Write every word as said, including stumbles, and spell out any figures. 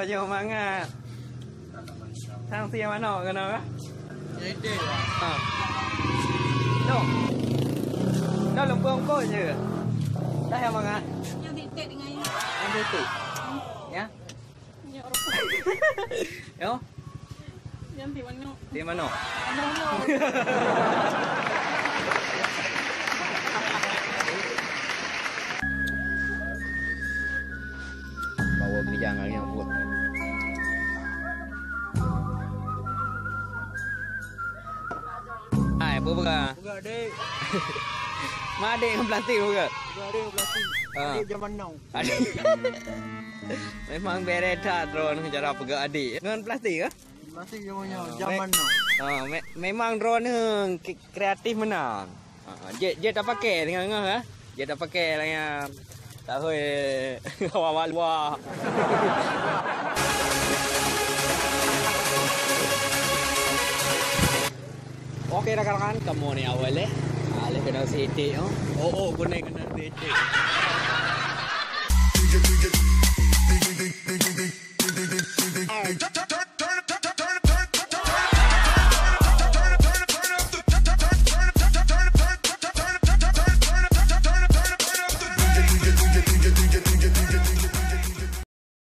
Nyoe mangat. Sang sie manok keunoe kah? Jadi. Ha. Dong. Dah lempeng kot je. Dah yang mangat. Yang titik dengan yang. Yang titik. Ya? Yang titik. Yo? Yang titik manok. Titik manok. Manok, manok. Bawa gerijang lagi yang buat. Hai, apa peugah? Peugah, dek. Mak dek ngon plastik peugah? Peugah, dek, ngon plastik. Ah. Dek zaman now. Adik. Memang bereh that droe nyoe cara peugah adik. Ngon plastik ke? Plastik zaman now, ah, zaman me-, now. Ah, me-, memang droe nyoe ke-, kreatif meunan. Ha, jeuet, jeuet tapakai teungoh-teungoh, eh. Jeuet tapakai lah nyan. Tahui hawa-hawa luwa. Oke, rakan-rakan, kamoe ni awai lé. Ah, lé keunoe siti, oh. Oh, oh, keunoe keunoe siti.